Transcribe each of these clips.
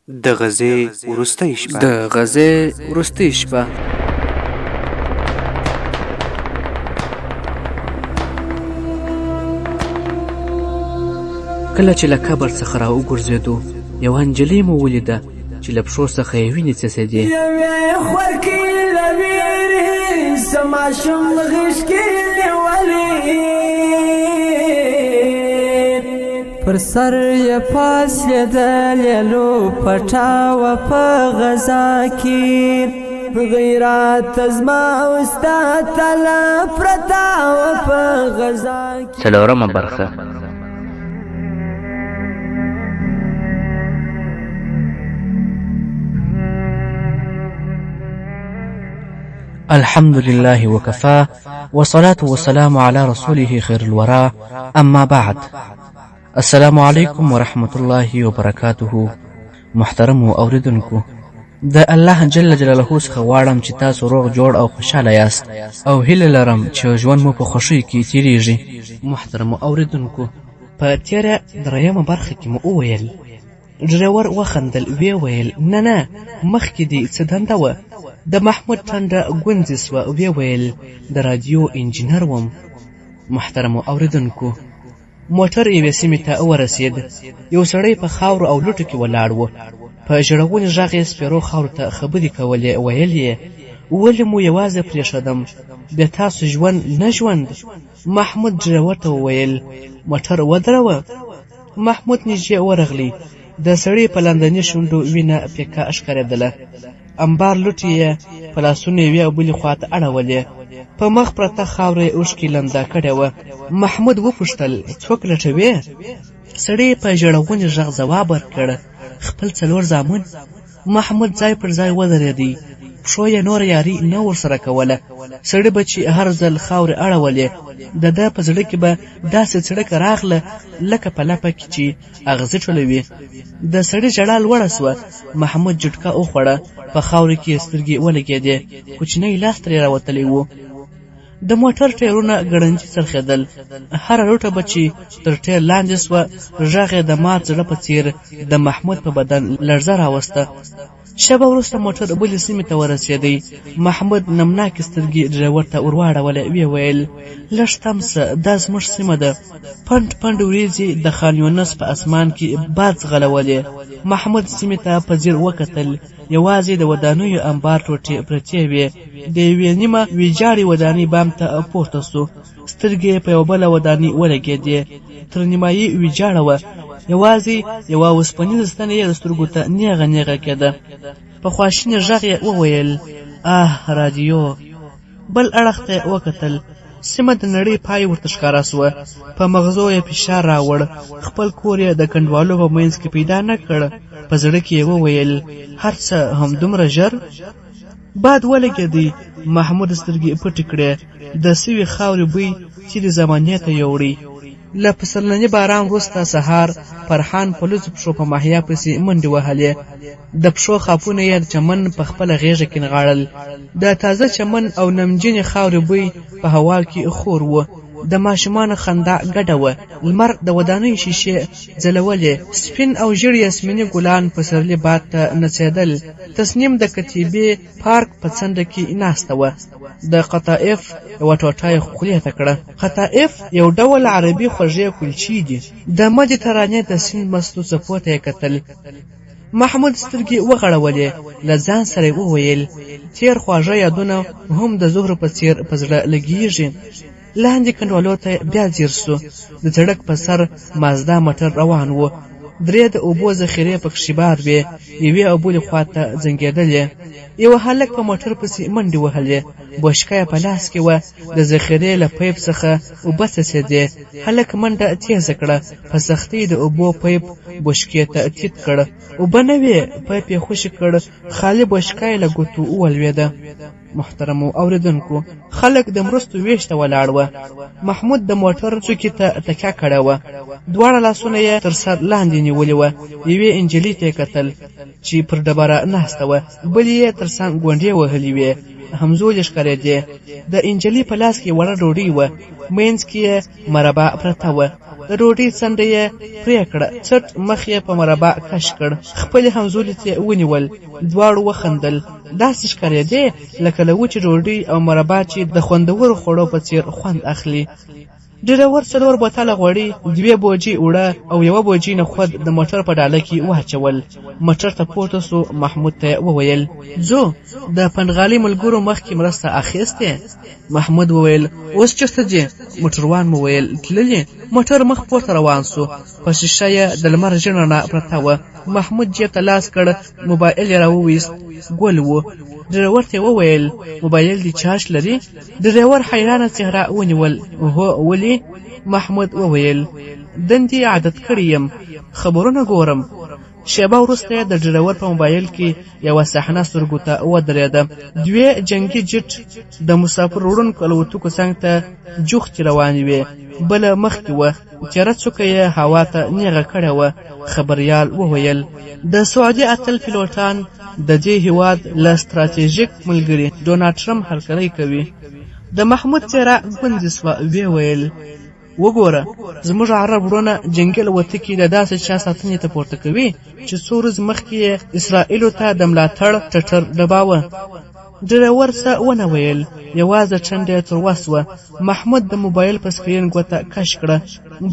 د غزې وروستۍ شپه. د غزې وروستۍ شپه. کله چې له قبر څخه را وګرځېدو، یوه نجلۍ مو ولیده چې له پښو څخه یې وینې څڅېدې. یوې خورکۍ له ویرې څه ماشوم غېږ کې نیولې. پر سر یې پاڅېدلې لوپټه وه په غزا کې غیرت زما او ستا تله پرته وه په غزا کې. څلورمه برخه. الحمد لله وكفى والصلاة والسلام على رسوله خير الورى أما بعد السلام علیکم ورحمت الله وبرکاته محترمو اوریدونکو د الله جل جلاله څخه غواړم چې تاسو روغ جوړ او خوشحاله یاست او هیله لرم چې ژوند مو په خوښۍ کې تیریږي. محترمو اوریدونکو په تیره دریمه برخه کې مو وویل ډریور وخندل ویې ویل نه نه مخکې دې څه دنده وه؟ د محمود ټنډه ګونځې سوه ویې ویل د رادیو انجینر وم. محترمو اوریدونکو موټر یوې سیمې ته ورسېد. یو سړی په خاورو او لوټو کې ولاړ و. په ژړغوني غږ یې سپېرو خاورو ته خبرې کولې، ویل یې، ولې مو یوازې پرېښودم؟ بې تاسو ژوند نه ژوند. محمود ډریور ته وویل، موټر ودروه. محمود نږدې ورغلی. د سړي په لاندني شونډو وینه پیکه ښکارېدله. امبار لوټې یې په لاسونو یوې او بلې خوا ته اړولې. په مخ پرته خاوره یې اوښکې لنده کړې وه. محمود وپوښتل، څوک لټوې؟ سړي په ژړغوني غږ ځواب ورکړ، خپل څلور زامن. محمود ځای پر ځای ودرېد، پښو یې نوره یاري نه ورسره کوله. سړي به چې هر ځل خاورې اړولې، د ده په زړه کې به داسې څړکه راغله لکه په لپه کې چې اغزي ټولوي. د سړي ژړا لوړه شوه. محمود جټکه وخوړه، په خاورو کې یې سترګې ولګېدې، کوچنی لاس ترې راوتلی و. د موټر ټیرونه ګړندي څرخېدل. هره لوټه به چې تر ټیر لاندې شوه، غږ یې د مات زړه په څېر د محمود په بدن لړزه راوسته. شېبه وروسته موټر بلې سیمې ته ورسېدی. محمود نمناکې سترګې ډریور ته ورواړولې، ویې ویل، لږ تم سه، دا زموږ سیمه ده. پنډ پنډ وریځې د خان یونس په اسمان کې باد ځغلولې. محمود سیمې ته په ځیر وکتل، یوازې د ودانیو انبار ټوټې پرتې وې. د یوې نیمه ویجاړې ودانۍ بام ته پورته شو. سترګې یې په یوه بله ودانۍ ولګېدې، تر نیمایي ویجاړه وه، یوازې یوه اوسپنیزه ستنه یې سترګو ته نېغه نېغه کېده. په خواشیني غږ یې وویل، آه رادیو! بل اړخ ته یې وکتل، سیمه د نړۍ پای ورته ښکاره شوه. په مغزو یې فشار راوړ، خپل کور یې د کنډوالو په منځ کې پیدا نه کړ. په زړه کې یې وویل، هر څه همدومره ژر؟ باد ولګېدی، محمود سترګې پټې کړې، د سوي خاورې بوی تېرې زمانې ته یوړی. له پسرلني باران وروسته سهار فرحان په لوڅو پښو په ماهیا پسې منډې وهلې. د پښو خاپونه یې د چمن په خپله غېږه کې نغاړل. د تازه چمن او نمجنې خاورې بوی په هوا کې خور و. د ماشومانو خندا ګډه وه. لمر د ودانیو شیشې ځلولې. سپین او ژیړ یاسمیني ګلان پسرلي باد ته نڅېدل. تسنیم د کتیبې پارک په څنډه کې ناسته وه. د قطایف یوه ټوټه یې خولې ته کړه. قطایف یو ډول عربي خوږې کلچې دي. د مدیترانې د سیند مستو څپو ته یې کتل. محمود سترګې وغړولې، له ځان سره یې وویل، تېر خواږه یادونه هم د زهرو په څېر په زړه لګېږي. لاندې کنډوالو ته بیا ځیر شو. د سړک په سر مازدا موټر روان و. درې د اوبو ذخیرې پکښې بار وې، یوې او بلې خوا ته ځنګېدلې. یوه هلک په موټر پسې منډې وهلې، بوشکه یې په لاس کې وه، د ذخیرې له پیپ څخه اوبه څڅېدې. هلک منډه تېزه کړه، په سختۍ د اوبو پیپ بوشکې ته تیت کړ. اوبه نه وې، پیپ یې خوشې کړ، خالي بوشکه یې له ګوتو ولوېده. محترمو اوریدونکو خلک د مرستو ویش ته ولاړ وه. محمود د موټر څوکې ته تکیه کړې وه، دواړه لاسونه یې تر سر لاندې نیولي وه. یوې نجلۍ ته یې کتل چې پر ډبره ناسته وه، بلې یې تر څنګ ګونډې وهلې وې. همزولې ښکارېدې. د انجلۍ په لاس کې وړه ډوډۍ وه، منځ کې یې مربا پرته وه. د ډوډۍ څنډه یې پرې کړه، څټ مخ یې په مربا کش کړ، خپلې همزولې ته یې ونیول، دواړو وخندل. داسې ښکارېدې لکه له وچې ډوډۍ او مربا چې د خوندورو خوړو په څېر خوند اخلي. ډریور څلور بوتله غوړي، دوې بوجۍ اوړه او یوه بوجۍ نخود د موټر په ډاله کې واچول. موټر ته پورته شو، محمود ته یې وویل: ځو، د پنډغالي ملګرو مخکې مرسته اخیستې. محمود وویل: اوس چېرته ځې؟ موټروان وویل: تللي. موټر مخ پورته روان شو، په شیشه یې د لمر ژیړه رڼا پرته وه. محمود جیب ته لاس کړ، موبایل یې راوویست، ګل و. ډریور ته یې وویل: موبایل دې چارج لري؟ ډریور حیرانه څهره ونیول، هو ولې؟ محمود وویل: دندې عادت کړی یم، خبرونه ګورم. شېبه وروسته یې د ډریور په موبایل کې یوه صحنه سترګو ته ودرېده. دوې جنګي جټ د مسافر وړونکو الوتکو څنګ ته جوختې روانې وې، بله مخکې وه، تېره څوکه یې هوا ته نېغه کړې وه. خبریال وویل: د سعودي اتل پیلوټان د دې هیواد له ستراتیژیک ملګري ډونالډ ټرمپ هرکلی کوي. د محمود څېره ګونځې شوه، ویې ویل: وګوره، زموږ عرب وروڼه جنګي الوتکې د داسې چا ساتنې ته پورته کوي چې څو ورځې مخکې یې اسرائیلو ته د ملاتړ ټټر ډباوه. ډریور څه ونه ویل، یوازې ټنډه یې تروه شوه. محمود د موبایل په سکرین ګوته کش کړه،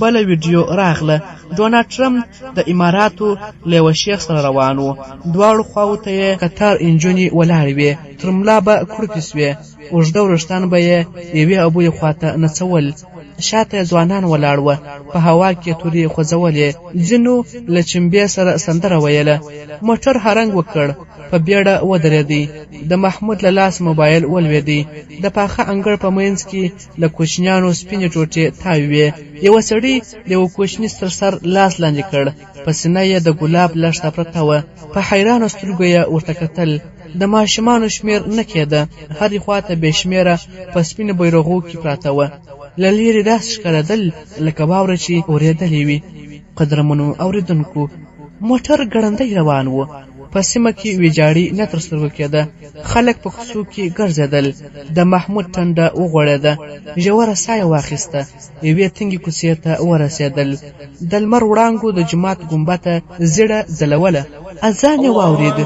بله ویډیو راغله. ډونالډ ټرمپ د اماراتو له یوه شیخ سره روان و. دواړو خواوو ته یې کتار انجونې ولاړې وې، تر ملا به کړوپې شوې، اوږده وریښتان به یې یوې او بلې خوا ته نڅول. شاته یې ځوانان ولاړ وه، په هوا کې یې تورې خوځولې، ځینو له چمبې سره سندره ویله. موټر هرنګ وکړ، په بیړه ودرېدی. د محمود له لاس موبایل ولوېدی. د پاخه انګړ په منځ کې له کوچنیانو سپینې ټوټې تاوې وې. یوه سړي د یوه کوچني تر سر لاس لاندې کړ. په سینه یې د ګلاب لښته پرته وه. په حیرانو سترګو یې ورته کتل. د ماشومانو شمېر نه کېده. هرې خوا ته بې شمېره په سپینو بیرغو کې پراته وه. له لیرې داسې ښکارېدل لکه واوره چې اورېدلې وي. قدرمنو اورېدونکو! موټر ګړندی روان و. په سیمه کې ویجاړي نه تر سترګو کېده. خلک په کوڅو کې ګرځېدل. د محمود ټنډه وغوړېده. ژوره ساه یې واخیسته. یوې تنګې کوڅې ته ورسېدل. د لمر وړانګو د جومات ګنبته زیړه ځلوله. اذان یې واورېد.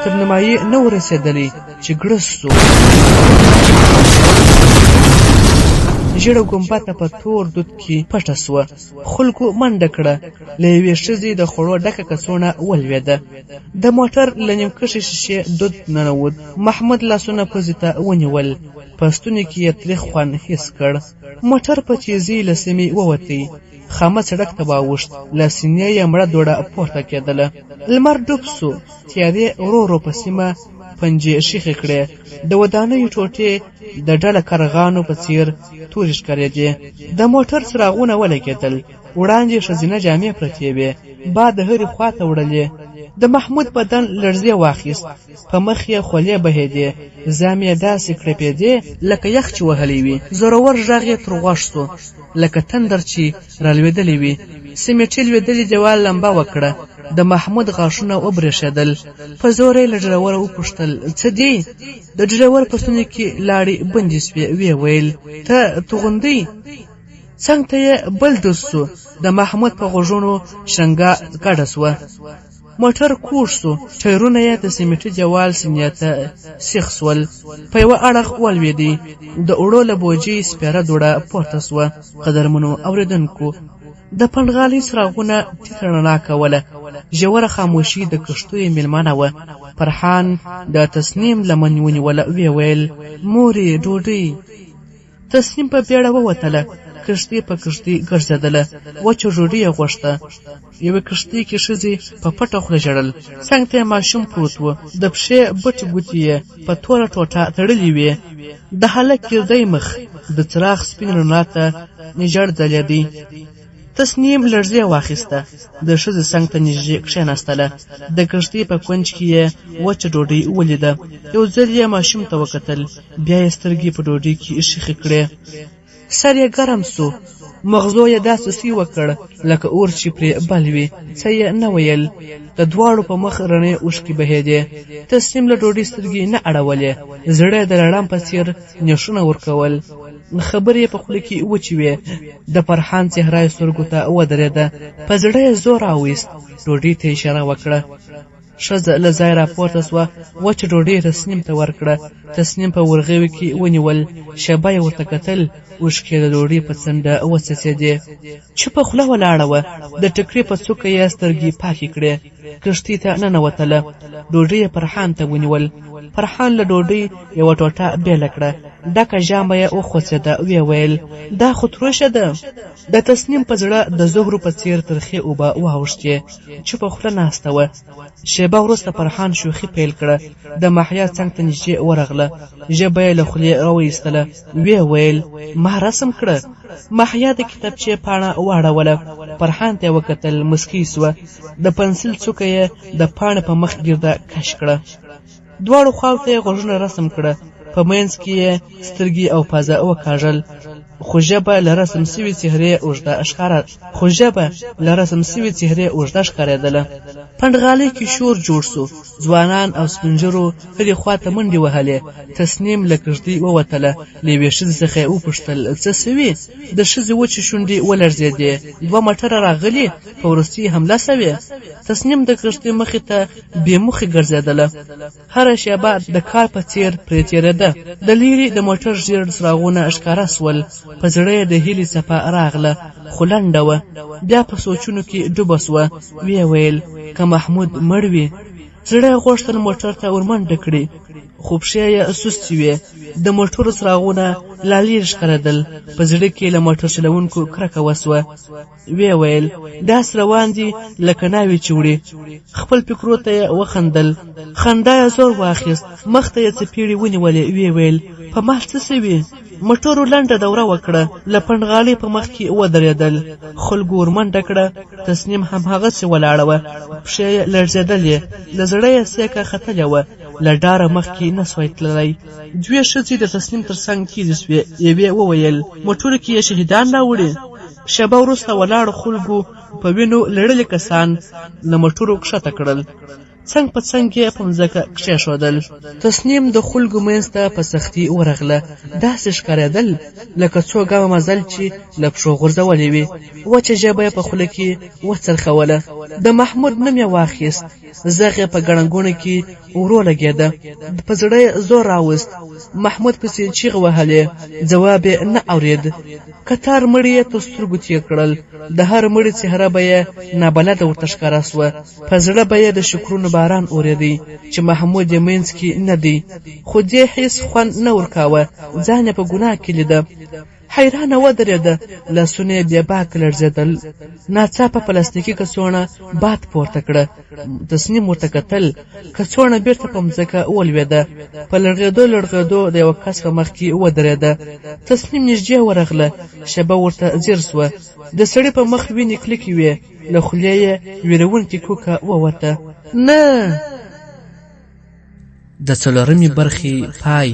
تر نیمایي نه و رسېدلی چې ګړز شو. ژیړه ګنبده په تور دود کې پټه شوه. خلکو منډه کړه. له یوې ښځې د خوړو ډکه کڅوړه ولوېده. د موټر له نیمکښې شیشې دود ننوت. محمود لاسونه پوزې ته ونیول. په ستوني کې یې تریخ خوند حس کړ. موټر په تیزۍ له سیمې ووتی. خامه سړک ته واوښت. له سینې یې مړه دوړه پورته کېدله. لمر ډوب شو. تیارې ورو ورو په سیمه پنجې ښخې کړې. د ودانیو ټوټې د ډله کارغانو په څېر تورې ښکارېدې. د موټر څراغونه ولګېدل. وړاندې ښځینه جامې پرتې وې. باد هرې خوا ته وړلې. د محمود بدن لړزې واخیست. په مخ یې خولې بهېدې. زامې یې داسې کړپېدې لکه یخ چې وهلی وي. زورور غږ یې تر غوږ شو لکه تندر چې رالوېدلی وي. سیمټي لوېدلي دیوال لمبه وکړه. د محمود غاښونه وبرېښېدل. په زوره یې له ډریوره وپوښتل: څه دي؟ د ډریور په ستوني کې لاړې بندې شوې. ویې ویل: ته توغندی؟ څنګ ته یې بل ډز شو. د محمود په غوږونو شرنګا ګډه شوه. موټر کوږ شو، ټایرونه یې د سیمټي دیوال سینې ته سیخ شول، په یوه اړخ ولوېدی. د اوړو له بوجۍ سپېره دوړه پورته شوه. قدرمنو اورېدونکو! د پنډغالي څراغونه تیته رڼا کوله. ژوره خاموشي د کښتیو مېلمنه وه. فرحان د تسنیم لمن ونیوله، ویې ویل: مورې ډوډۍ. تسنیم په بیړه ووتله. کښتۍ په کښتۍ ګرځېدله، وچه ډوډۍ یې غوښته. یوې کښتۍ کې ښځې په پټه خوله ژړل، څنګ ته یې ماشوم پروت و، د پښې بټې ګوتې یې په توره ټوټه تړلې وې. د هلک ګردی مخ د څراغ سپینې رڼا ته ژړ ځلېده. تسنیم لړزې واخیسته، د ښځې څنګ ته نږدې کښېناستله، د کښتۍ په کونج کې یې وچه ډوډۍ ولیده، یو ځل یې ماشوم ته وکتل، بیا یې سترګې په ډوډۍ کې ښخې کړې. سر یې ګرم سو، مغزو یې داسې سوی وکړ لکه اور چې پرې بل وي، څه یې نه ویل. د دواړو په مخ رڼې اوښکې بهېدې. تسنیم له ډوډۍ سترګې نه اړولې، زړه یې د لړم په څېر نښونه ورکول. خبرې یې په خوله کې وچې وې. د فرحان څهره یې سترګو ته ودرېده، په زړه یې زور راوایست، ډوډۍ ته یې اشاره وکړه. ښځه له ځایه راپورته شوه، وچه ډوډۍ یې تسنیم ته ورکړه. تسنیم په ورغوي کې ونیول، شېبه یې ورته کتل، اوښکې یې د ډوډۍ په څنډه وڅڅېدې. چوپه خوله ولاړه وه، د ټکري په څوکه یې سترګې پاکې کړې، کښتۍ ته ننوتله، ډوډۍ یې فرحان ته ونیول. فرحان له ډوډۍ یوه ټوټه بېله کړه، ډکه ژامه یې وخوڅېده، ویې ویل، دا خو تروشه ده. د تسنیم په زړه د زهرو په څېر ترخې اوبه واوښتې، چوپه خوله ناسته وه. شېبه وروسته فرحان شوخي پیل کړه، د محیا څنګ ته نږدې ورغله، ژبه یې له خولې راوایستله، ویې ویل، ما رسم کړه. محیا د کتابچې پاڼه واړوله، فرحان ته یې وکتل، مسکی شوه، د پنسل څوکه یې د پاڼې په مخ ګرده کش کړه. دواړو خواو ته یې غوږونه رسم کړه، په منځ کې یې سترګې او پزه وکاږل، خو ژبه له رسم سوي څهرې اوږده ښکاره خو ژبه له رسم سوي څهرې اوږده ښکارېدله. پنډغالي کې شور جوړ سو، ځوانان او سپینږیرو هرې خوا ته منډې وهلې. تسنیم له کږدۍ ووتله، له یوې ښځې څخه یې وپوښتل، څه سوي؟ د ښځې وچې شونډې ولړزېدې، دوه موټره راغلي، په وروستۍ حمله سوې. تسنیم د کښتۍ مخې ته بې موخې ګرځېدله. هره شېبه د کال په څېر پرې تېرېده. د لیرې د موټر ژېړ څراغونه ښکاره شول. په زړه یې د هیلې څپه راغله، خو لنډه وه. بیا په سوچونو کې ډوبه شوه. ویې ویل، که محمود مړ وي. زړه یې غوښتل موټر ته ورمنډه کړي، خو پښې یې سستې وې. د موټرو څراغونه لا لیرې ښکارېدل. په زړه کې له موټر چلوونکو کرکه وشوه. ویې ویل، داسې روان دي لکه ناوې چې وړي. خپل فکرو ته یې وخندل. خندا یې زور واخیست، مخ ته یې څپېړې ونیولې، ویې ویل، په ما څه شوي؟ موټرو لنډه دوره وکړه، له پنډغالي په مخ کې ودرېدل. خلکو ورمنډه کړه، تسنیم هم هغسې ولاړه وه، پښې یې لړزېدلې، له زړه یې سېکه ختلې وه، له ډاره مخکې نه شوای تللی. دوې ښځې د تسنیم تر څنګ تېرې شوې، یوې وویل، موټرو کې یې شهیدان راوړي. شېبه وروسته ولاړو خلکو په وینو لړلي کسان له موټرو کښته کړل. څنګ په څنګ یې په مځکه کښېښودل. تسنیم د خلکو منځ ته په سختي ورغله، داسې ښکارېدل لکه څو ګامه مزل چې له پښو غورځولې وي. وچه ژبه یې په خوله کې وڅرخوله، د محمود نوم یې واخیست. زغ یې په ګڼه ګوڼه کې ورو لګېده، په زړه یې زور راوست. محمود پسې چیغې وهلې، ځواب یې نه اورېد. کتار مړي یې تر سترګو تېر کړل، د هر مړي څهره به یې نابلده ورته ښکاره شوه. په زړه به یې د شکرونو باران اورېدی چې محمود یې منځ کې نه دی، خو دې حس خوند نه ورکاوه، ځان یې په ګناه کې لیده. حیرانه ودرېده، لاسونه یې بې باکه لړزېدل. ناڅاپه پلاستیکي کڅوړه باد پورته کړه. تسنیم ورته کتل، کڅوړه بیرته په مځکه ولوېده. په لړغېدو لړغېدو د یوه کس په مخ کې ودرېده. تسنیم نږدې ورغله، شېبه ورته ځیر شوه. د سړي په مخ وینې کلکې وې، له خولې یې وېروونکې کوکه ووته. نه! د څلورمې برخې پای.